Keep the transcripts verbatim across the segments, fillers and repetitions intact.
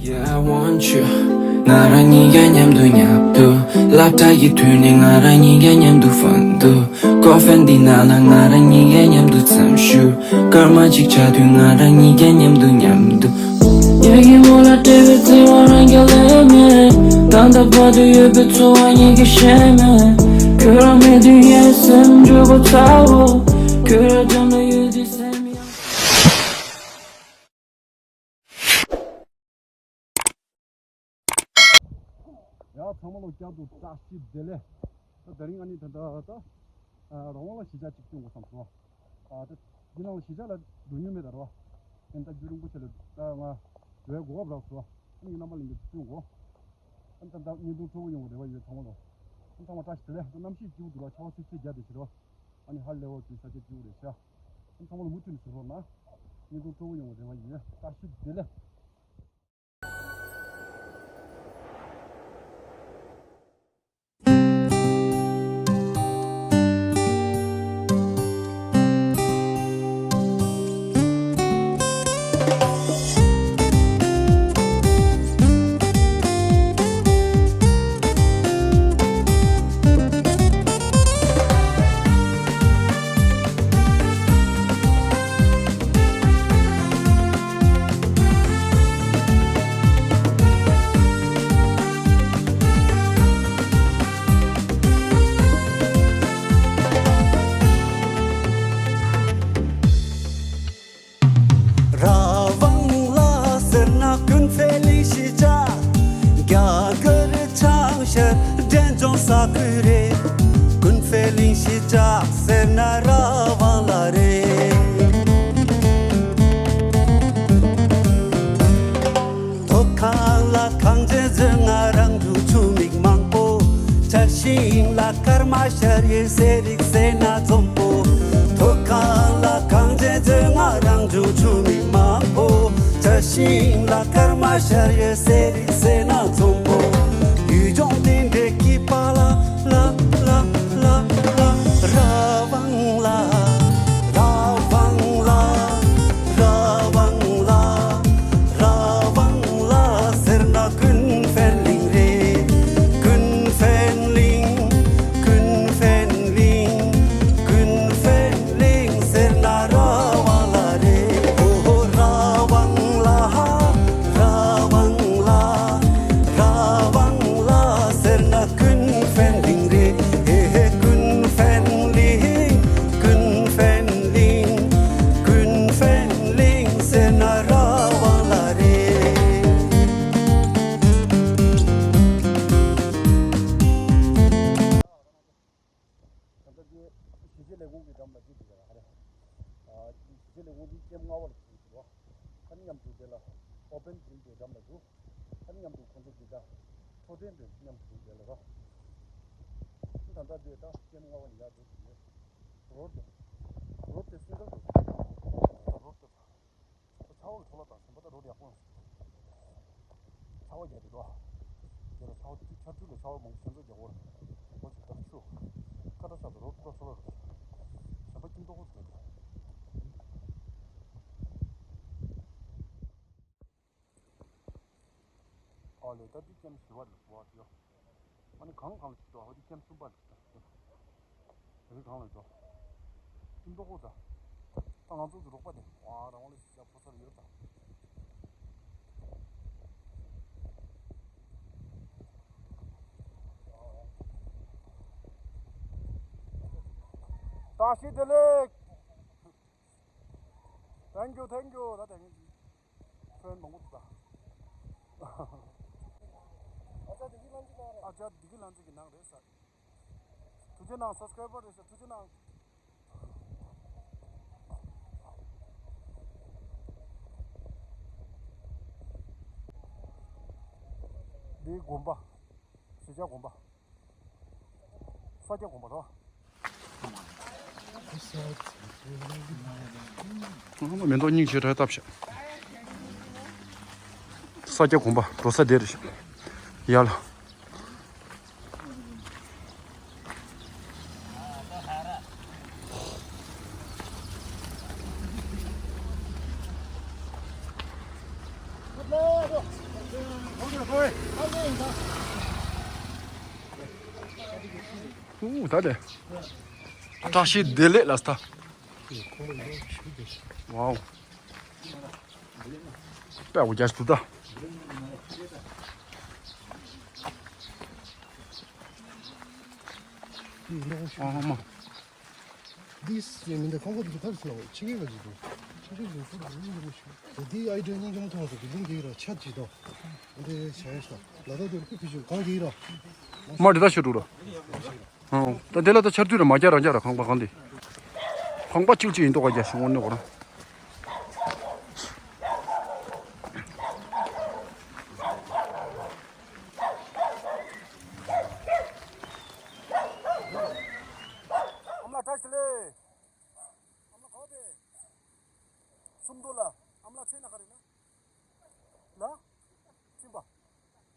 Yeah, I want you. ང་རང་གཉིས་ཀ་མཉམ་དུ་མཉམ་དུ། སློབ་གྲྭ་གི་དུས་ནས་ང་རང་གཉིས་ཀ་མཉམ་དུ་ཕན་དུ། ཀོ་ཧྥེ་འདི་ནང་ལ་ང་རང་གཉིས་ཀ་མཉམ་དུ་འཚམས་ཞུ། སྐར་མ་གཅིག་ཆགས་དུས་ང་རང་གཉིས་ཀ་མཉམ་དུ་མཉམ་དུ། ཉལ་གྱི་འོག་ལ་བཀྲེས་པའི་བརྩེ་བ་རང་རྐྱ་ལས་མེད། ད་ལྟ་བར་དུ་ཡོད་པའི་འཚོ་བ་ཉིད་ཀྱིས་ཤེས་མེད། ཁྱོད་རང་མེད་དུས་ངའི་སེམས་འགྱུར་གོ་ཚ་བོ། ཁྱོད་རང་འགྲམ་ལ་ཡོད་དུས་སེམས་ཡང་། ཡ་ཚང་མ་ལ་བསྐྱར་དུ་བཀྲ་ཤིས་བདེ་ལེགས། ད་དེ་རིང་ཨ་ནི་ད་ལྟ་ད་རང་དབང་ལ་གཞིས་ཆགས་གཅིག་སྟོན་དགོས་བསམ་སོང་། ཨ་ད་འདི་ནང་ལ་གཞིས་ཆགས་ལ་འགྲོ་མྱོང་མེད་ད་རོ། ཨ་ནི་ད་རྒྱུན་རིང་པོ་ཆེ་ལ་ད་ང་འགྲོ་ཡ་གོ་སྐབས་རག་སོང་། ཨ་ནི་རྣམ་པ་ལྷན་རྒྱས་སྟོན་དགོས། ཨ་ནི་ད་ལྟ་བརྙན་ཐུང་སྤྲོ་པོ་ཡོང་བའི་རེ་བ་ཡོད་ཚང་མ་ལ། ཨ་ནི་ཚང་མ་བཀྲ་ཤིས་བདེ་ལེགས། ད་གནམ་གཤིས་སྐྱིད་པོ་འདུག་ར། ཆར་པ་སིབ་སིབ་བརྒྱབ་བསྡད་ཤག་རོ། ཨ་ནི་ཧ་ལས་པ་འདུག་ས་ཆ་སྐྱིད་པོ་རེད་ཤག་ཨ་ནི་ཚང་མ་ལ་མུ་མཐུད་ནས་གཟིགས་རོགས་གནང་། བརྙན་ཐུང་སྤྲོ་པོ་ཡོང་བའི་རེ་བ་ཡོད། བཀྲ་ཤིས་བདེ་ལེགས། རང་དབང་ལ་ཟེར་ན་ཀུན་ཕན་གླིང་གཞིས་ཆགས། རྒྱ་གར་བྱང་ཤར་འབྲས་ལྗོངས་ས་ཁུལ་རེད། ཀུན་ཕན་གླིང་གཞིས་ཆགས་ཟེར་ན་རང་དབང་ལ་རེད། ཐོག་ཁང་ལ་གངས་ཅན་མཛོད་ལྔ་རང་འབྲུ་ཆུ་མིག་མང་པོ། བྱ་ཤིང་ལ་སྐར་མ་ཤར་ཡོད་གསེར་རིགས་སེར་སྣ་འཛོམས་པོ། ཐོག་ཁང་ལ་གངས་ཅན་མཛོད་ལྔ་རང་འབྲུ་ཆུ་མིག་མང་པོ། བྱ་ཤིང་ལ་སྐར་མ་ཤར་ཡོད་གསེར་རིགས་སེར་སྣ་འཛོམས་པོ། ཡུལ་ལྗོངས་དེ་འདྲའི་སྐྱིད་པ་ལ་ལ་ལ་ལ་ལ་རང་དབང་ལ། རང་དབང་ལ། རང་དབང་ལ། རང་དབང་ལ་ཟེར་ན་ཀུན་ཕན་གླིང་རེད། ཀུན་ཕན་གླིང་། ཀུན་ཕན་གླིང་། ཀུན་ཕན་གླིང་ཟེར་ན་རང་དབང་ལ་རེད། ཨོ་ཧོ་རང་དབང་ལ། རང་དབང་ལ། རང་དབང་ལ་ཟེར་ན་ཀུན་ཕན་གླིང་རེད། ཧེ་ཧེ་ཀུན་ཕན་གླིང་། ཀུན་ཕན་གླིང་། ཀུན་ཕན་གླིང་ཟེར་ན་རང་དབང་ལ་རེད། ད་ལྟ་འདི་གཞིས་བྱེས་ལས་ཁུངས་ཀྱི་འགྲམ་ལ་ཅིག་འདུག་ག་རེད། ཨ་གཞིས་བྱེས་ལས་ཁུངས་འདི་ཀེམ་ལྔ་པ་ལ་ཞུགས་འདུག་ཨ་ནི་མཉམ་དུ་དེ་ལ་ཨོ་པན་ཌི་རིམ་གྱི་འགྲམ་ལ་འདུག་ཨ་ནི་མཉམ་དུ་ཁོང་ཚོ་འདི་ད་འཕྲོད་བསྟེན་དེ་མཉམ་དུ་དེ་ལ་རོ། ད་ལྟ་འདི་ད་ཀེམ་ལྔ་པ་ནས་ཡར་འགྲོ་དགོས་ཡོད། རོ་ཌི་དེ། རོ་ཌི་དེ་སེང་གེ་རོ་ཌི། རོ་ཌི་དེ། ད་ཆར་པ་གི་འཕྲོ་བརླག་དང་ཟིན་པ་ད་རོ་ཌི་ཡག་པོ་ཡོང་། ཆར་པ་རྒྱག་དུས་དོ། དེ་ལ་ཆར་པ་དུས་ཆར་དུས་ལ་ཆར་པ་མང་པོ་ཟིན་ཚོད་རྒྱག་པོ་རེད། འོ་ཅིག་ད་ཆུ། ཁ་ད་ཆགས་དུ་རོ་ཌི་འཕྲོ་བརླག་རེད། གཞན་པ་སྐྱིད་མདོག་ཁོ་ཐུག་རེད། ཨ་ལས་ད་འདི་ཀེམ་བཞི་པ་རེད་བ་དེ། ཨ་ནི་གང་གང་ལ་ཅིག་འགྲོ་ཨ་འདི་ཀེམ་གསུམ་པ་རེད་ད། དེ་གང་ལ་འགྲོ། ཀིམ་ཏོ་ཧོ་ད། ད་ང་ཚོ་གི་རོགས་པ་དེ་ཨ་རང་དབང་ལ་ཞིག་ཕོ་སར་ཡོད་ད། བཀྲ་ཤིས་བདེ་ལེགས། Thank you, thank you. ད་དེ་ངས་ཀྱི་ཕྲན་མང་པོ་འདུག་ད། ཨ་ཅག་བདེ་སྐྱིད་ལྷ་མཛེས་ཀྱི་ནང་རེད་ས། ཐུགས་རྗེ་གནང་། སབ་སི་ཀ་རའིབ་པར་རེད་ས། ཐུགས་རྗེ་གནང་། འདི་དགོན་པ། གཞིས་ཆགས་དགོན་པ། ས་སྐྱ་དགོན་པ་རེད་བ། མེ་ཏོག་སྙིང་རྗེ་རེ་བཏབ་ཤག་ས་སྐྱ་དགོན་པ་འགྲོ་ས་དེ་རེད་ཤག་ཡ་ལ། ཨུ་ད་དེ། བཀྲ་ཤིས་བདེ་ལེགས་ལ་སྟ། ཝའོ། པའོ་རྒྱ་སུ་ད། ཨ་མ། འདིས་ཡང་མི་འདི་ཁང་པ་འདི་ཚོ་ཕར་སོང་ཆི་གེ་ག་ཅིག་འདུག་ཆི་གེ་ཟེར་ཏུ་འདུག་འདི་ཨའི་འདྲ་སྙིང་རྗེ་མོ་མཐོང་སོང་འདི་ལིང་གེ་ར་ཆ་ཅིག་དང་འདི་བྱ་ཡ་ཤ་ལ་ད་འདི་ཁུ་ཕི་ཤུ་གང་གི་ར། མ་འདི་ད་ཤོད་འགྲོ་ར། ཨོ། ད་དེ་ལ་ད་ཆར་དུས་ར་མ་རྒྱག་རང་རྒྱག་ར་ཁང་པ་གང་འདི། ཁང་པ་གཅིག་གཅིག་ཡིན་མདོག་ག་རྒྱག་ཤོག་དངོས་གནས་ཁོ་རང་། ཨ་མ་ལགས་བཀྲ་ཤིས་བདེ་ལེགས། ཨ་མ་ལགས་ག་པར་ཕེབས། སུམ་མདོ་ལ། ཨ་མ་ལགས་མཚན་ལ་ག་རེ་ན། ལ། ཁྱིམ་པ།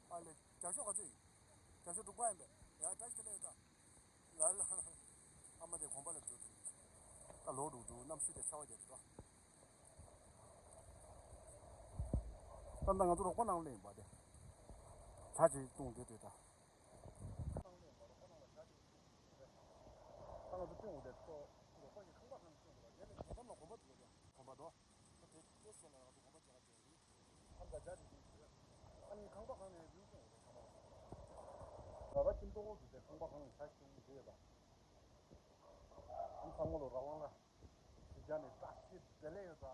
ཨ་ལེ། རྒྱ་ཤོག་ག་ཚོད་ཡིན། རྒྱ་ཤོག་འབྲུག་པ་ཡིན་པས། ཡ་བཀྲ་ཤིས་བདེ་ལེགས་ཡོད་ད། ལ་ལ། ཨ་མ་དེ་དགོན་པ་ལ་འགྲོ་འདུག་ད་ལོག་འགྲོ་འདུག་གནམ་གཤིས་དེ་ཆར་པ་རྒྱག་འདུག་ད། ད་ལྟ་ང་ཚོ་རོགས་པ་ནང་ལ་ཡིན་པ་དེ། ཇ་ཅིག་བཏུང་བསྡད་འདུག་ད། ད་ང་ཚོ་བཏུང་བསྡད་ཐོག་རོགས་པ་ཞིག་ཁང་པ་ཁང་ནས་བཏུང་འདུག་པ། དེ་ནས་དེ་འགྲམ་ལ་དགོན་པ་འདུག་པ། དེ་དགོན་པ་འདུག་ད་དེ་དེ་སོང་ན་ང་ཚོ་དགོན་པ་རྒྱག་ག་འགྲོ་ཡིན། ཨ་མ་ལགས་ཇ་དེ་བཏུང་ཟེར། ཨ་ནི་ཁང་པ་ཁང་ནས་རིལ་བཏུང་བསྡད་ཁང་པ་ཁང་། ད་ལྟ་ཁྱིམ་ཐོག་འདུག་དེ་ཁང་པ་ཁང་ནས་ཇ་བཏུང་བསྡད་ཡོད་པ། ཨ་ཚང་མ་ལོ་རང་དབང་ལ། ཇ་ནི་བཀྲ་ཤིས་བདེ་ལེགས་ཡོད་ད།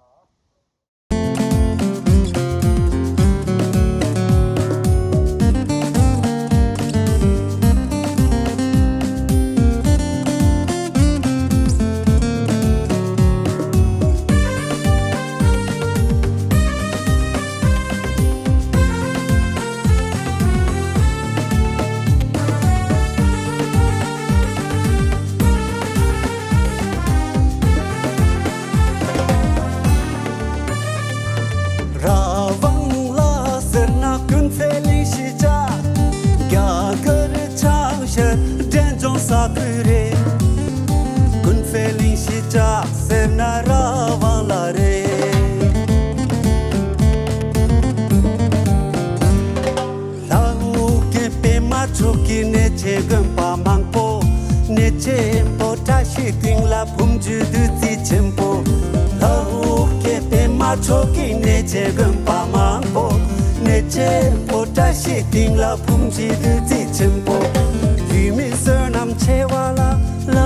རང་དབང་ལ་ཟེར་ན་ཀུན་འཕེལ་གླིང་གཞིས་ཆགས། རྒྱ་གར་ཆང་ཤར་འབྲས་ལྗོངས་ས་ཁུལ་རེད། ཀུན་འཕེལ་གླིང་གཞིས་ཆགས་ཟེར་ན་རང་དབང་ལ་རེད། ལྷ་དབུ་དགེ་པད་མ་མཆོག་གི་གནས་ཆེན་དགོན་པ་མང་པོ། གནས་ཆེན་པོ་བཀྲ་ཤིས་སྡིངས་ལ་བུམ་བརྒྱུད་བདུད་རྩི་ཆེན་པོ། ལྷ་དབུ་དགེ་པད་མ་མཆོག་གི་གནས་ཆེན་དགོན་པ་མང་པོ། གནས་ཆེན་པོ་བཀྲ་ཤིས་སྡིངས་ལ་བུམ་བརྒྱུད་བདུད་རྩི་ཆེན་པོ། ལུས་མེད་བསོད་ནམས་ཆེ་བ་ལ་ལ་ལ་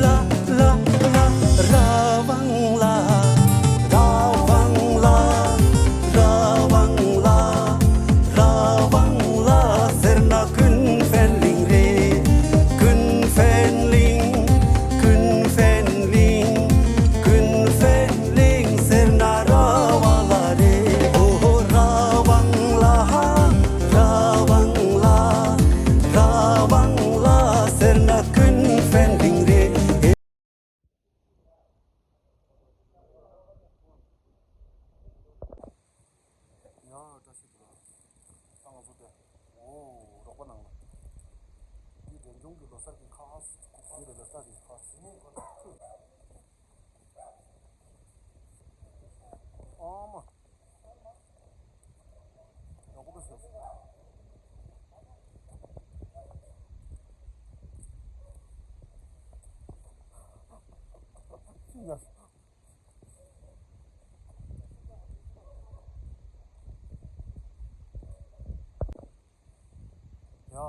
ལ་ལ། རང་དབང་ལ། རང་དབང་ལ། རང་དབང་ལ། རང་དབང་ལ་ཟེར་ན་ཀུན་འཕེལ་གླིང་རེད། ཀུན་འཕེལ་གླིང་། ཀུན་འཕེལ་གླིང་། ཀུན་འཕེལ་གླིང་ཟེར་ན་རང་དབང་ལ་རེད། ཨོ་ཧོ་རང་དབང་ལ། རང་དབང་ལ། རང་དབང་ལ་ཟེར་ན་ཀུན་འཕེལ་གླིང་རེད། ཡ་བཀྲ་ཤིས་བདེ་ལེགས། ད་ང་ཚོ་དེ། ཨོ། རོགས་པ་ནང་ལ། འདི་འབྲས་ལྗོངས་ཀྱི་ལོ་གསར་གྱི་ཁ་ཨ་སི། འདི་རེད་ལོ་གསར་གྱི་ཁ་ཨ་སི། ཨ་མ། ཡག་པོ་བྱས། ཅི་ཡ། ཡ་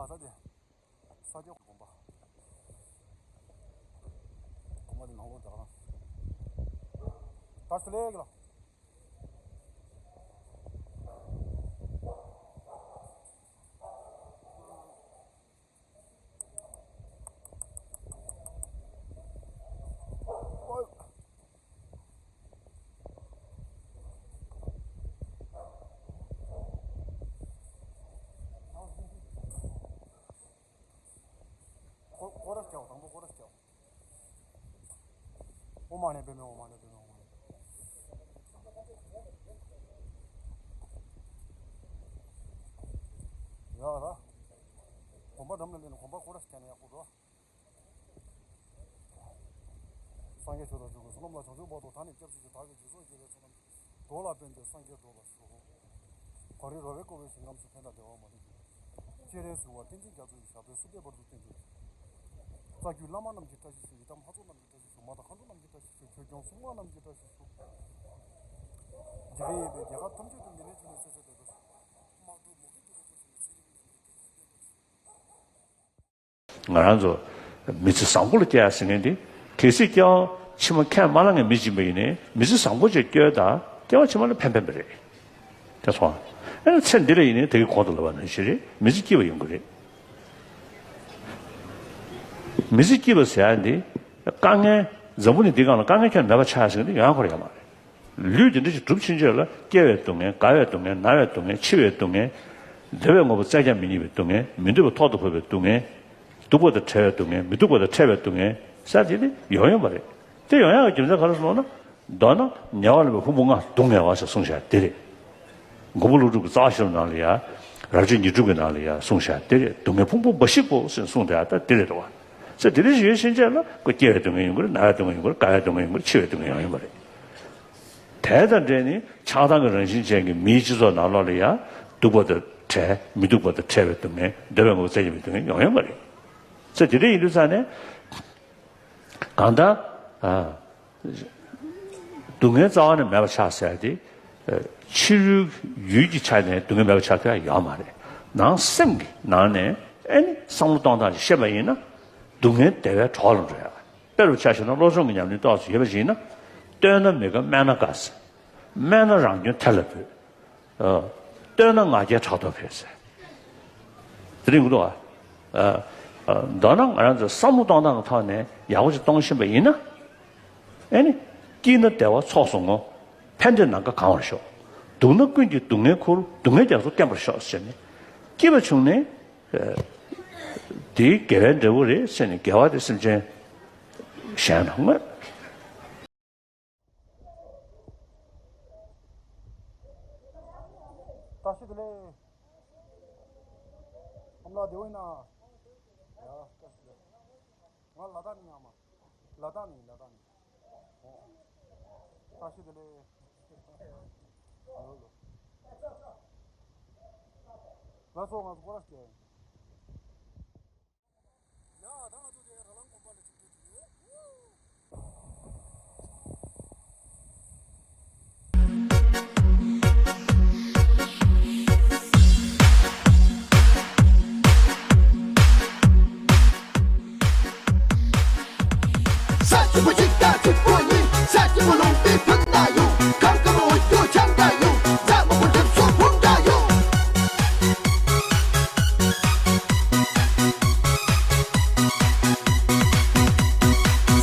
ད་དེ། ས་སྐྱ་དགོན་པ། དགོན་པ་འདི་ནང་ལོགས་རྒྱག་རང་། ད་དེ་ལས་ཀྱི་ལ། སྐོར་སྐོར་ར་སྐྱོ། དང་པོ་སྐོར་ར་སྐྱོ། ཨོཾ་མ་ཎི་པདྨེ། ཨོཾ་མ་ཎི་པདྨེ། ཨོཾ་མ་ཎི། ཡ་ར། དགོན་པ་འགྲམ་ལ་སླེབས་ན་དགོན་པ་སྐོར་ར་སྐྱོ་ན་ཡག་པོ་འདུག་སངས་རྒྱས་ཆོས་དང་ཆོས་ཀྱི་བསོད་ནམས་ལ། བྱང་ཆུབ་བར་དུ་བདག་ནི་སྐྱབས་སུ་མཆི། བདག་གིས་སྦྱིན་སོགས་བགྱིས་པའི་བསོད་ནམས་ཀྱིས། འགྲོ་ལ་ཕན་ཕྱིར་སངས་རྒྱས་འགྲུབ་པར་ཤོག། གངས་རི་ར་བས་བསྐོར་བའི་ཞིང་ཁམས་སུ། ཕན་དང་བདེ་བ་མ་ལུས་ཀྱི། སྤྱན་རས་གཟིགས་དབང་བསྟན་འཛིན་རྒྱ་མཚོ་ཡི། ཞབས་པད་སྲིད་མཐའི་བར་དུ་བརྟན་གྱུར་ཅིག། རྩ་བརྒྱུད་བླ་མ་རྣམས་ཀྱི་བཀྲ་ཤིས་ཤོག། ཡི་དམ་ལྷ་ཚོགས་རྣམས་ཀྱི་བཀྲ་ཤིས་ཤོག། མ་དང་མཁའ་འགྲོ་རྣམས་ཀྱི་བཀྲ་ཤིས་ཤོག། ཆོས་སྐྱོང་སྲུང་མ་རྣམས་ཀྱི་བཀྲ་ཤིས་ཤོག། འཇིག་རྟེན་ཡོད་པའི་རྒྱལ་ཁབ་ཐམས་ཅད་དུ་མི་ལུས་ཕྱུག་ནས་སོ་སོའི་བདེ་འགྲོ་ཞུ། དམག་འཁྲུག་མུ་གེ་གྱུར་བའི་སྐབས་སུ་ཚེ་རིང་ལྡན་པའི་དགེ་བ་བརྟན་པར་ཞུ། ང་རང་ཚོ་མི་ཚེ་བཟང་པོ་ལ་སྐྱེལ་ཡ་ཟེར་མཁན་དེ། གལ་སྲིད་སྐྱེ་བ་ཕྱི་མ་ཁས་མ་བླངས་ངས་མི་སྦྱིན་པ་ཡིན་ནའི། མི་ཚེ་བཟང་པོ་ཅིག་སྐྱེལ་དང་སྐྱེ་བ་ཕྱི་མ་ལ་ཕན་ཕན་པ་རེད། དེ་སོང་། ཨ་ནི་ཚེ་འདི་ལ་ཡིན་ནའི་དེ་གི་གོང་དུ་ལབ་པ་ནང་བཞིན་རེད། མི་ཚེ་སྐྱིད་པ་ཡོང་གི་རེད། མི་ཚེ་སྐྱིད་པ་ཟེར་ཡ་འདི་དཀའ་ངལ། འཛམ་བུ་གླིང་འདི་སྒང་ལ་དཀའ་ངལ་ཁྱོན་མེད་པ་ཆགས་ཟིན་ནི་ཡོང་ཡ་ཁོ་ར་ཡོད་མ་རེད། ལུས་འདི་འདྲ་ཞིག་གྲུབ་ཕྱིན་ཆད་ལ། སྐྱེ་བའི་སྡུག་བསྔལ། རྒ་བའི་སྡུག་བསྔལ། ན་བའི་སྡུག་བསྔལ། འཆི་བའི་སྡུག་བསྔལ། བདེ་བའི་དངོས་པོ་བཙལ་ཀྱང་མི་རྙེད་པའི་སྡུག་བསྔལ། མི་འདོད་པ་ཐོག་ཏུ་འཁོར་བའི་སྡུག་བསྔལ། སྡུག་པ་དང་བྲལ་བའི་སྡུག་བསྔལ། མི་སྡུག་པ་དང་ཕྲད་པའི་སྡུག་བསྔལ་ཟེར་དེ་ནི་ཡོང་ཡོང་བ་རེད། དེ་ཡོང་ཡག་གི་རྒྱུ་མཚན་ག་རེ་ཟེར་ལབ་ན། མདོར་ན་ཉེ་བར་ལེན་པའི་ཕུང་པོ་ལྔ་སྡུག་བསྔལ་བ་ཞེས་གསུངས་བཞག་དེ་རེད། མགོན་པོ་ཀླུ་སྒྲུབ་ཀྱི་རྩ་བ་ཤེས་རབ་ནང་ལ་ཡ། རབ་བྱེད་ཉེར་དྲུག་གི་ནང་ལ་ཡ་གསུངས་བཞག་དེ་རེད། སྡུག་བསྔལ་ཕུང་པོ་འབའ་ཞིག་གོ་ཟེར་གསུངས་བསྡད་ཡ་ད་དེ་རེད་དོ། ཚེ་འདི་འདྲ་ཞིག་ཡོད་ཕྱིན་ཆད་ལ་ཁོ་སྐྱེ་བའི་སྡུག་བསྔལ་ཡོང་གི་རེད། ན་བའི་སྡུག་བསྔལ་ཡོང་གི་རེད། རྒ་བའི་སྡུག་བསྔལ་ཡོང་གི་རེད། འཆི་བའི་སྡུག་བསྔལ་ཡོང་ཡོང་བ་རེད། དེ་དང་འབྲེལ་ནས་ཆགས་སྡང་གི་རང་བཞིན་ཅན་གྱི་མིའི་སྤྱི་ཚོགས་ནང་ལོགས་ལ་ཡང་སྡུག་པ་དང་བྲལ། མི་སྡུག་པ་དང་བྲལ་བའི་སྡུག་བསྔལ། བདེ་བའི་དངོས་པོ་བཙལ་ཡོང་བའི་སྡུག་བསྔལ་ཡོང་ཡོང་བ་རེད། ཚེ་དེ་འདྲ་ཡིན་དུས་ཙང་ནས་གང་ལྟར། ཨ། སྡུག་བསྔལ་རྩ་བ་ནས་མེད་པ་ཆགས་ཟེར་ཏེ། ཕྱི་རོལ་ཡུལ་གྱི་ཆ་ནས་སྡུག་བསྔལ་མེད་པ་ཆགས་ཐུབ་ཡ་ཡོད་མ་རེད། ནང་སེམས་ཀྱི་ནང་ནས་ཨེ་ནི་བསམ་བློ་གཏོང་སྟངས་ཤིག་ཤེས་པ་ཡིན་ན། སྡུག་བསྔལ་བདེ་བའི་གྲོགས་ལ་འགྲོ་ཡ། དཔེ་རུ་ཆ་བཞག་ན་བློ་སྦྱོང་གི་ཉམས་ལེན་ཏོག་ཙམ་ཡོད་པ་ཞིག་ཡིན་ན། བསྟོད་ན་མི་དགའ་སྨད་ན་དགའ་ཟེར། སྨད་ན་རང་སྐྱོན་ཐེར་ལ་འབུད། ཨ། བསྟོད་ན་ང་རྒྱལ་ཕྲག་དོག་འཕེལ་ཟེར། དེ་རིང་གོ་འདུག་ཨ། ཨ། ཨ། མདོར་ན་ང་རང་ཚོ་བསམ་བློ་གཏོང་སྟངས་ཀྱི་ཐོག་ནས་ཡག་པོ་ཞིག་གཏོང་ཤེས་པ་ཡིན་ན། ཨེ་ནི། སྐྱིད་ན་བདེ་བ་ཚོགས་སུ་བསྔོ། ཕན་བདེ་ནམ་མཁའ་གང་བར་ཤོག། སྡུག་ན་ཀུན་གྱི་སྡུག་བསྔལ་ཁུར། སྡུག་བསྔལ་རྒྱ་མཚོ་སྐེམ་པར་ཤོག་ཟེར་ནས། སྐྱིད་པ་བྱུང་ནས། ཨ། དེའི་དགེ་བའི་འབྲས་བུ་རེད་ཟེར་ནས་དགེ་བ་དེ་སེམས་ཅན་གཞན་ལ་བསྔོས། བཀྲ་ཤིས་བདེ་ལེགས། ཨ་མ་ལགས་བདེ་པོ་ཡིན་ན། ཡ། བཀྲ་ཤིས་བདེ་ལེགས། ང་ལ་དྭགས་ནས་ཡིན། ཨ་མ། ལ་དྭགས་ནས་ཡིན། ལ་དྭགས་ནས། ཨོ། བཀྲ་ཤིས་བདེ་ལེགས། ལོ་ལོ། ལགས་སོ། ང་ཚོ་སྐོར་ར་བྱས། ཡ། ད་ང་ཚོ་དེ་ར་ལང་དགོན་པ་ལ་ཅིག་འགྲོ་གི་ཡོད། ས་གཅིག་པོ་གཅིག་དང་གཅིག་པོ་གཉིས། ས་གཅིག་པོ་ལུང་པའི་ཕུ་ན་ཡོད། གང་ག་མོ་འོ་ཅོ་ཆང་འདྲ་ཡོད། རྫ་མོ་པོ་གྲིབ་སོ་བུ་འདྲ་ཡོད།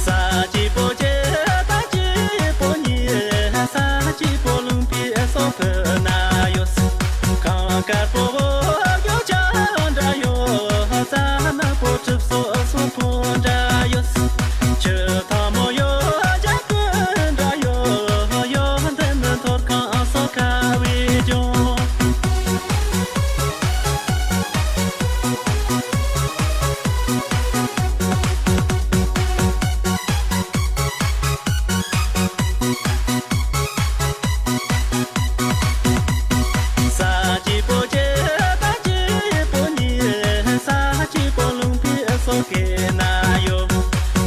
ས་གཅིག་པོ་གཅིག་དང་གཅིག་པོ་གཉིས། ས་གཅིག་པོ་ལུང་པའི་སོ་ཕུ་ན་ཡོད། གངས་དཀར་པོ་འོ་ཅོ་ཆང་འདྲ་ཡོད། རྫ་ནག་པོ་གྲིབ་སོ་སོ་ཕུ་འདྲ་ཡོད། ཆུ་ཐང་མོ་ཡོད། ཇ་ཀུ་འདྲ་ཡོད། ཡོད་འདི་ནི་ཐོར་ཁང་སོ་ཁ་བའི་ལྗོངས། ས་གཅིག་པོ་གཅིག་དང་གཅིག་པོ་གཉིས། ས་གཅིག་པོ་ལུང་པའི་སོ་ཁའི་ན་ཡོད།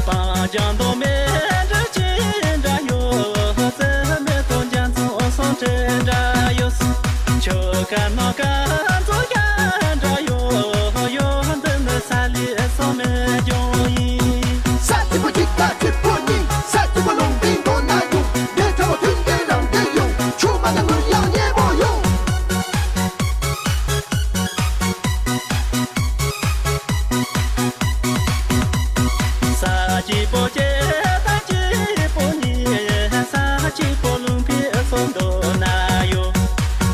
སྤང་ལྗང་མདོག་མེ་འབྲུ་གཅིག་འདྲ་ཡོད། རྩི་མེ་ཏོག་རྒྱ་མཚོ་སོ་འབྲེལ་འདྲ་ཡོད། ཆུ་དཀར་ནོར་དཀར་མཚོ་རྒྱ་འདྲ་ཡོད། ཡོད་འདི་ནི་ས་ལི་སོ་མེ་ལྗོངས་ཡིན། ས་གཅིག་པོ་གཅིག་དང་གཅིག་པོ་གཉིས། ས་གཅིག་པོ་ལུང་པའི་མགོ་ན་ཡོད། བདེ་ཐང་མཐུན་ལྡན་རང་བདེ་ཡོད། ཆུ་མ་ན་ངུར་ཡང་སྙན་མོ་ཡོད། ས་གཅིག་པོ་གཅིག་དང་གཅིག་པོ་གཉིས། ས་གཅིག་པོ་ལུང་པའི་སོ་མདོ་ན་ཡོད།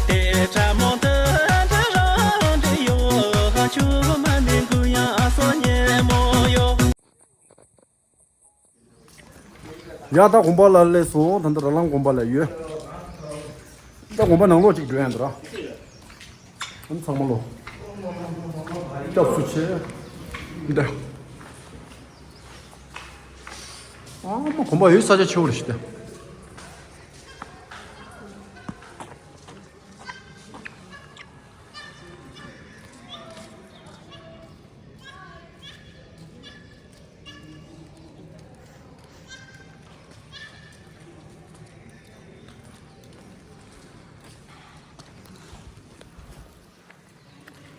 དེ་ཁྲ་མོ་འདི་འདྲ་རང་འདྲ་ཡོད། ཆུ་མ་ནི་འགུ་ཡང་སོ་སྙན་མོ་ཡོད། ཡ། ད་དགོན་པ་ལ་སླེབས་སོང་། ད་ལྟ་ར་ལང་དགོན་པ་ལ་ཡོད། ད་དགོན་པ་ནང་ལོགས་ཅིག་འགྲོ་ཡ་འདུག་ར། ཨ་ནི་ཚང་མ་ལོ། སྐྱབས་སུ་མཆི། འདི། ཨ་མ་དགོན་པ་ཡོད་ས་ཆ་ཆེ་བོ་རེད་ཤི་ད།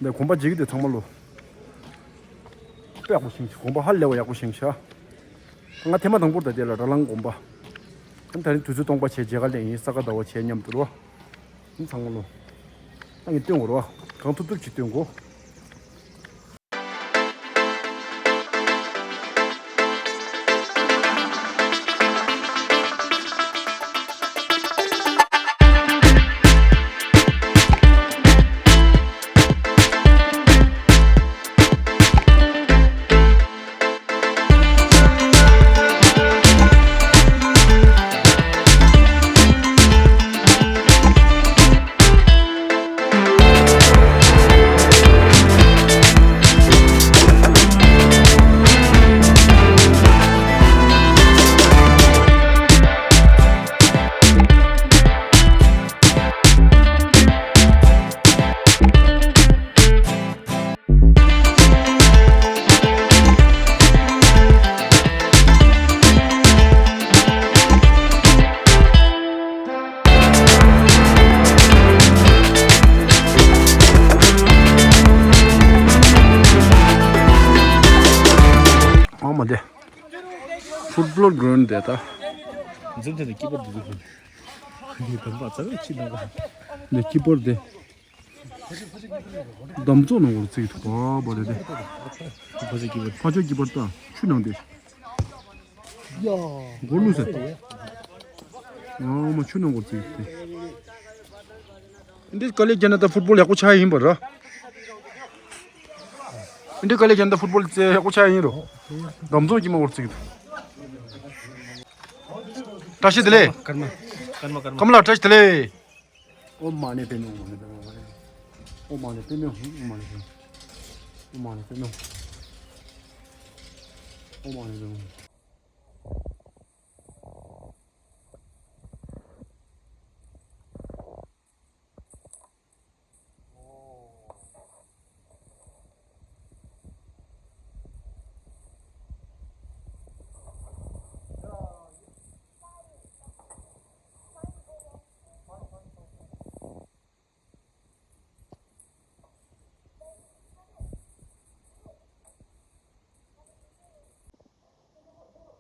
འདི་དགོན་པ་མཇལ་གྱི་འདུག་ཚང་མ་ལོ། དཔེ་ཡག་པོ་བཞེངས་ཤག་དགོན་པ་ཧ་ལས་པ་ཡག་པོ་བཞེངས་ཤག་ང་ཐེངས་མ་དང་པོར་ད་དེ་ལ་ར་ལང་དགོན་པ། ཨ་ནི་ད་རིང་དུས་ཚོད་སྟོང་པ་བྱས་མཇལ་ཁ་ལེན་ཡིན། ས་ག་ཟླ་བ་བྱས་མཉམ་དུ་རོ། ཨ་ནི་ཚང་མ་ལོ། ཨ་ནི་སྟོན་དགོས་རོ། གང་ཐུབ་ཐུབ་ཅིག་སྟོན་དགོས། ཨ་མ་དེ། ཕུཊ་བོལ་གྷི་རའུན་ཌི་དེ་ད། འཛིན་དེ་ནི་ཀི་པར་དེ་འདུག་གི། ནི་དམ་པ་རྩ་བའི་ཕྱི་ནང་ག་ནི་ཀི་པར་དེ། འདམ་བཙོག་ནང་སྐོར་བརྩིགས་འདུག་པ་བ་རེད་དེ། ཕ་ཆོས་ཀྱི་པར་ད་ཆུ་ནང་དེ། ཡ། སྒོར་ལུས་ཟེར། ཨ་མ་ཆུ་ནང་སྐོར་བརྩིགས་དེ། འདི་དཀའ་ལས་བརྒྱབ་ན་ད་ཕུཊ་བོལ་ཡག་པོ་ཆགས་ཡིན་པ་ར། འདི་དཀའ་ལས་བརྒྱབ་ན་ད་ཕུཊ་བོལ་རྩེ་ཡག་པོ་ཆགས་ཡིན་རོ། འདམ་བཙོག་ཀྱི་མ་སྐོར་བརྩིགས་འདུག་བཀྲ་ཤིས་བདེ་ལེགས། ཀརྨ། ཀརྨ། ཀརྨ། ཀརྨ་ལགས་བཀྲ་ཤིས་བདེ་ལེགས། ཨོཾ་མ་ཎི་པདྨེ་ཧཱུྃ། ཨོཾ་མ་ཎི་པདྨེ་ཧཱུྃ། ཨོཾ་མ་ཎི་པདྨེ་ཧཱུྃ། ཨོཾ་མ་ཎི་པདྨེ་ཧཱུྃ། ཨོཾ་མ་ཎི་པདྨེ་ཧཱུྃ།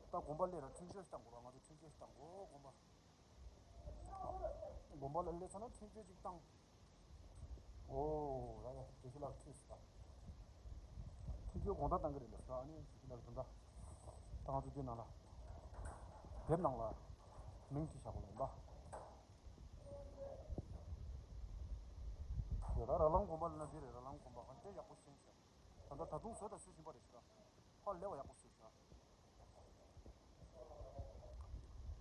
ད་དགོན་པ་སླེབས་ར་འཕྲིན་བཅོལ་ཞིག་བཏང་དགོས་ར། ང་ཚོ་འཕྲིན་བཅོལ་ཞིག་བཏང་དགོས། དགོན་པ། དགོན་པ་ལ་སླེབས་ཚར་ན་འཕྲིན་བཅོལ་ཅིག་བཏང་། ཨོ་ར་ཡ། དགེ་བཤེས་ལགས་ཁྲིད་སོང་། འཕྲིན་བཅོལ་དགོང་དག་བཏང་གི་རེད་ལབ་སོང་། ཨ་ནི་དགེ་བཤེས་ལགས་ད་ལྟ་ད་ང་ཚོ་འདི་ནང་ལ་དེབ་ནང་ལ་མིང་བྲིས་བཞག་པ་ལ་ཡིན་པ། དེ་ལ་ར་ལམ་དགོན་པ་ལབ་ན་འདི་རེད། ར་ལམ་དགོན་པ་གང་དེ་ཡག་པོ་བཞེངས་བཞག་ད་ལྟ་ད་དུང་བཟོ་དང་བཟོ་བཞིན་པ་རེད་ཤག་ཧ་ལས་པ་ཡག་པོ་བཟོས་ཤག་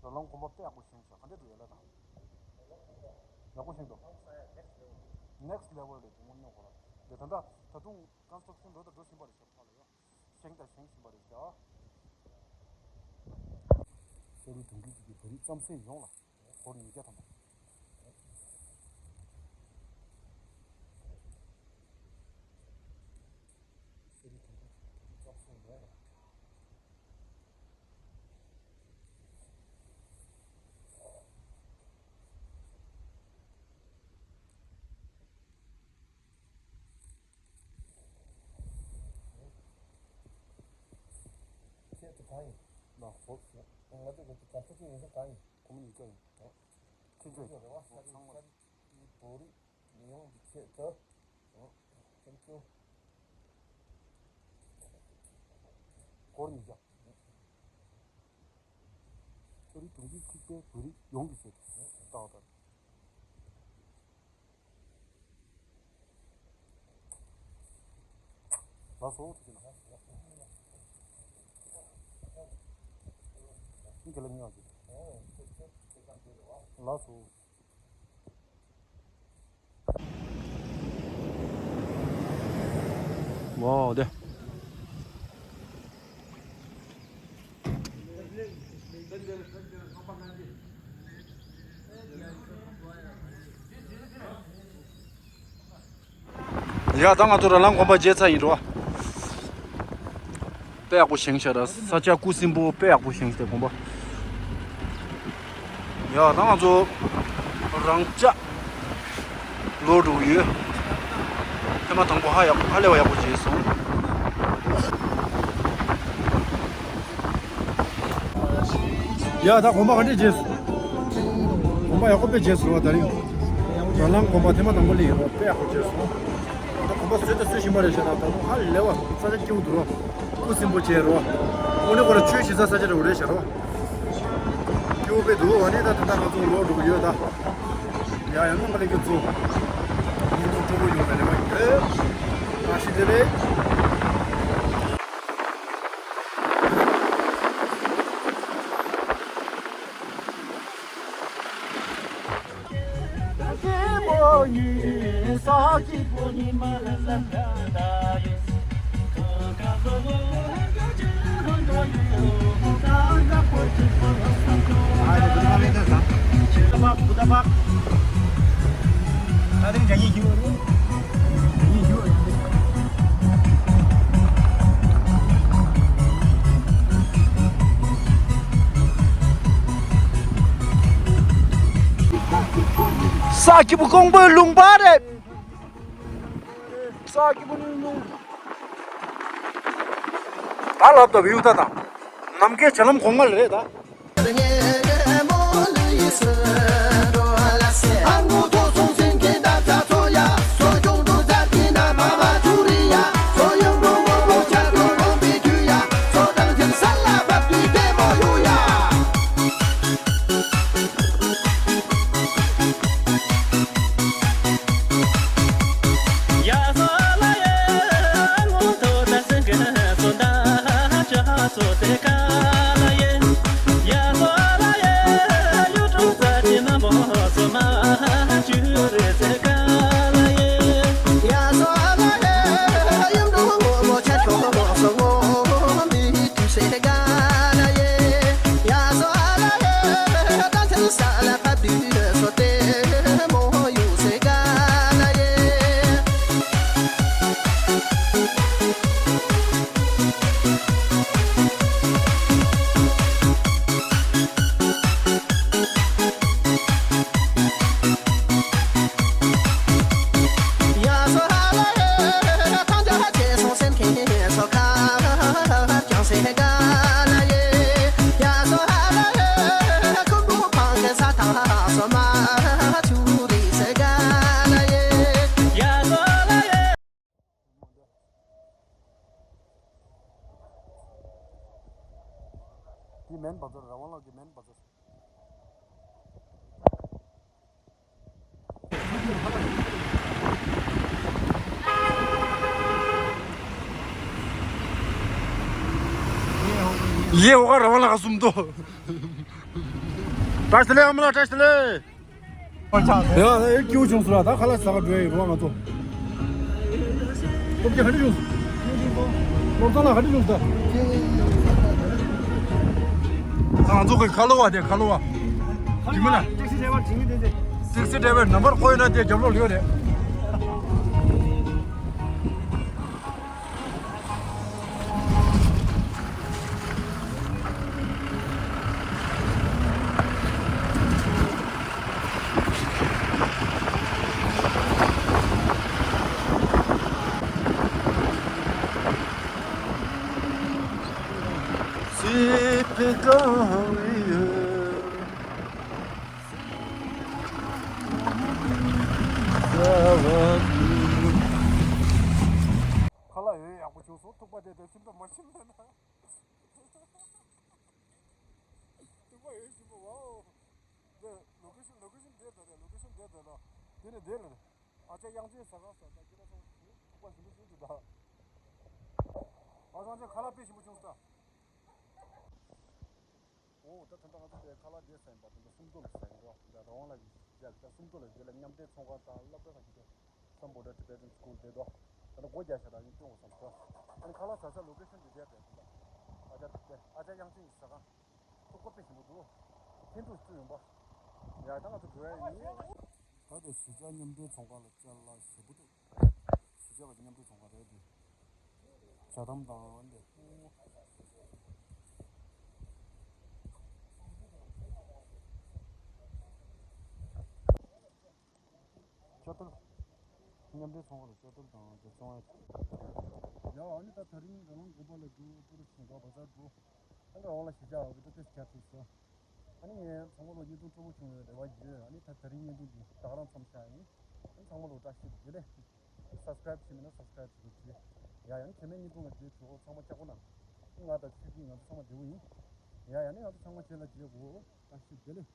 ར་ལམ་དགོན་པ་དཔེ་ཡག་པོ་བཞེངས་ཤག་ག་འདྲ་འདུག་ཡ་ལ་དང་། ཡག་པོ་བཞེངས་འདུག next level རེད་དེ་དངོས་གནས་ཁོ་ར། དེ་ད་ལྟ་ད་དུང་ཀོན་སི་ཊྲག་ཤན་འགྲོ་དང་འགྲོ་བཞིན་པ་རེད་ཤག་ཕར་ལ་ཡོ། བཞེངས་དང་བཞེངས་བཞིན་པ་རེད་ཤག་ཤ་རུ་དུང་གི་གི་བོད་རིགས་རྩམ་ཟན་ཡོངས་ལ་སྒོར་ཉིས་བརྒྱ་ཐམ་པ། ཤ་རུ་དུང་གི་གི་བོད་རིགས་རྩམ་ཟན་ཡོངས་ལ། ཁྱེད་ཚོ་གང་ཡིན། ལགས་སོ། ང་ཚོ་གི་ཚོ་ག་ཚོད་ཅིག་ཡིན་ས་གང་ཡིན། སྒོར་མོ་ཉིས་བརྒྱ་ཡིན། ཐུགས་རྗེ་ཆེ། ཚང་མ་ལ་ཡོད་རེད་བ། ཤ་རུ་ཤ་རུ་བོད་རིགས་ཡོངས་ཀྱི་ཆེད་དུ། Thank you. སྒོར་ཉིས་བརྒྱ། ཤ་རུ་དུང་གི་ཐིགས་པའི་བོད་རིགས་ཡོངས་ཀྱི་ཆེད་དུ། ཏག་ཏག་ལགས་སོ། ཐུགས་རྗེ་གནང་། ཁྱེད་ལ་མྱོང་ཅིག་ལགས་སོ། ཝའོ་དེ། ཡ་ད་ང་ཚོ་ར་ལམ་དགོན་པ་མཇལ་ཚར་ཡིན་རོ། དཔེ་ཡག་པོ་བཞེངས་ཤག་ར། ས་སྐྱ་སྐུ་སྲིན་པོ་དཔེ་ཡག་པོ་བཞེངས་ཤག་དགོན་པ། ཡ་ད་ང་ཚོ་རང་ཅག་ལོག་འགྲོ་གི་ཡོད། ཐེངས་མ་དང་པོ་ཧ་ཡག་པོ་ཧ་ལས་པ་ཡག་པོ་བྱས་སོང་། ཡ་ད་གོམ་པ་ག་འདྲས་བྱས་སོང་། གོམ་པ་ཡག་པོ་དཔེ་བྱས་སོང་བ། ད་རིང་ར་ལང་གོམ་པ་ཐེངས་མ་དང་པོ་ལས་ཡོད་པ་དཔེ་ཡག་པོ་བྱས་སོང་། ད་གོམ་པ་བཟོས་ད་བཟོས་བཞིན་པ་རེད་ཤག་ད་ད་དུང་ཧ་ལས་པ་ས་ཆ་སྐྱིད་པོ་འདུག་རོ། སྐུ་སིམ་པོ་བྱས་རོ། དངོས་གནས་ཁོ་ར་ཆོས་བྱེད་ས་ས་ཆ་རེད་པ་རེད་ཤག་རོ། སྐྱིད་པོ་དཔེ་འདུག་ཨ་ནི་ད་ད་ལྟ་ང་ཚོ་ལོག་འགྲོ་གི་ཡོད་ད། ཡ་ཡ་ང་ལ་སྐྱིད་ཚོ། ཉིན་ཐོ་སྤྲོ་པོ་ཡོང་བའི་རེ་བ་ཡོད། བཀྲ་ཤིས་བདེ་ལེགས། ས་སྐྱིད་པོ་ཀོང་པོའི་ལུང་པ་རེད། ས་སྐྱིད་པོ་ནི་ལུང་། ད་ལབ་ད་བིའུ་ད་དང་། ནམ་མཁའི་བྱ་ལམ་གོང་མ་ལ་རེད་ད། དེ་མེན་པ་ཚོ་ར་བང་ལགས་ཀྱི་མེན་པ་ཚོ། ཡེ་འོ་ག་ར་བ་ལ་ག་སུམ་དོ། བཀྲ་ཤིས་བདེ་ལེགས་ཨ་མ་ལགས། བཀྲ་ཤིས་བདེ་ལེགས། ཡ་ཨེ་སྐྱིད་པོ་བྱུང་སོང་ལ། ད་ཁ་ལག་ཟ་ག་འགྲོ་ཡ་ཡིན་རོགས་ང་ཚོ། སློབ་སྦྱོང་ག་འདྲ་བྱུང་སོང་། བློ་བཟང་ལགས་ག་འདྲ་བྱུང་སོང་ད། ང་ཚོ་གི་ཁ་ལོ་བ་དེ་ཁ་ལོ་བ། ཇི་མི་ལ། ཊེག་སི་ཌ་རའི་བར་ཇི་མི་དེ་དེ། ཊེག་སི་ཌ་རའི་བར་ནམ་བར་ཁོ་ཡོད་ན་དེ་རྒྱབ་ལོགས་ལ་ཡོད་རེད། ཁ་ལག་ཡོད་ཡག་པོ་བྱུང་སོང་། ཐུག་པ་དེ་དེ་ཁྱིམ་དུ་མ་ཕྱིན་ན། ཐུག་པ་ཡོད་ཞིམ་པོ་ཝའོ། འདི་ལོ་ཀེ་ཤན་ལོ་ཀེ་ཤན་འདིར་འདུག་ད་ལོ་ཀེ་ཤན་འདིར་འདུག་ད། དེ་ནས་འདིར་རེད། ཨ་ཅག་དབྱངས་ཅན་ཟ་ཁང་ཟེར་ད་ཁྱེད་རང་ཚོ་ཐུག་པ་ཞིམ་པོ་ཞིམ་འདུག་ད། ཨ་ཅག་དབྱངས་ཅན་ཁ་ལག་དཔེ་ཞིམ་པོ་བྱུང་སོང་ད། འོ་ད་ད་ལྟ་ང་ཚོ་དེ་ཁ་ལག་དེ་ཟ་ཡིན་པ་ད་ལྟ་སུམ་མདོ་ལ་ཟ་ཡིན་རོ། ད་རང་དབང་ལགས་ཀྱི་རྒྱལ་ད་སུམ་མདོ་ལ་དེ་ལ་མཉམ་འབྲེལ་ཚོང་ཁང་དང་སློབ་གྲྭ་ཁག་གི་དེ་Sambodha Tibetan School་དེ་དོ། ད་ལྟ་སྒོ་རྒྱག་ཤག་ད་ཡིན་སྐྱོང་བ་བསམ་སོ། ཨ་ནི་ཁ་ལག་ཟ་ས་ལོ་ཀེ་ཤན་དེ་དེ་རེད་ད། ཨ་ཅག་དེ་ཨ་ཅག་དབྱངས་ཅན་གྱི་ཟ་ཁང་། ཐུག་པ་དཔེ་ཞིམ་པོ་འདུག་འཐེན་ཐུག་བཙུགས་ཡོང་པ། ཡ་ད་ང་ཚོ་འགྲོ་ཡ་ཡིན། ད་དེ་གཞིས་ཆགས་མཉམ་འབྲེལ་ཚོང་ཁང་ལ་ཅ་ལག་ཞེ་པོ་འདུག་གཞིས་ཆགས་པ་མཉམ་འབྲེལ་ཚོང་ཁང་རེད་འདི། ཇ་དམ་དང་འདི། ཇ་ཐུར། མཉམ་འབྲེལ་ཚོང་ཁང་ལ་སྐྱོ་སྟོབས་དང་དེ་བཙོང་ཡ། ཡ་ཨ་ནི་ད་དེ་རིང་ང་རང་དགོན་པ་ལ་འགྲོ། ཏུ་རུ་ཆེན་པ་བ་ཟར་འགྲོ། ཨ་ནི་འོག་ལ་གཞིས་ཆགས་འོག་གི་ཏུ་ཏེ་སྐྱ་ཐུག་སོ། ཨ་ནི་ངས་ཚང་མ་ལོ་བརྙན་ཐུང་སྤྲོ་པོ་བྱུང་བའི་རེ་བ་ཡོད། ཨ་ནི་ད་དེ་རིང་བརྙན་ཐུང་འདི་ད་ག་རང་མཚམས་བཞག་ཡིན། ཨ་ནི་ཚང་མ་ལོ་བཀྲ་ཤིས་བདེ་ལེགས། སབ་སི་ཀ་རེབ་བྱས་མེད་ན་སབ་སི་ཀ་རེབ་བྱེད་རོགས་བྱེད། ཡ་ཡང་ཁྱེད་མའི་བརྙན་ཐུང་ལ་བརྗེད་ཆོག་ཚང་མ་ལྕགས་པོ་གནང་། ང་དང་ཆོས་སྐྱིད་ང་ཚོ་ཚང་མ་བདེ་པོ་ཡིན། ཡ་ཡ་ནི་ང་ཚོ་ཚང་མ་བྱེད་ལ་བརྗེད་དགོས། བཀྲ་ཤིས་བདེ་ལེགས།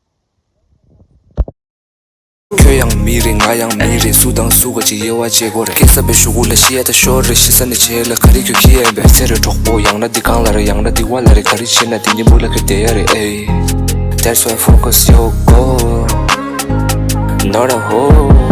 ཁྱོད་ཡང་མི་རེད། ང་ཡང་མི་རེད། སུ་དང་སུ་ག་ཅིག་དབྱེ་བ་འབྱེད་དགོས་རེད། སྐྱེ་ས་པའི་གཞུག་གུ་ལ་ཤི་ཡ་ད་ཤོར་རེད། ཤི་ས་ནས་བྱེད་ལ་ག་རེ་ཁྱོད་ཁྱི་ཡན་པས་ཚེ་རེ་གྲོགས་པོ་ཡང་ན་འདི་གང་ལ་རེད། ཡང་ན་འདི་བ་ལ་རེད། ག་རེ་བྱེད་ན་འདི་གཉིས་པོ་ལ་ག་བསྡད་ཡ་རེད། ཨེ། That's why focus your goal, not a hole.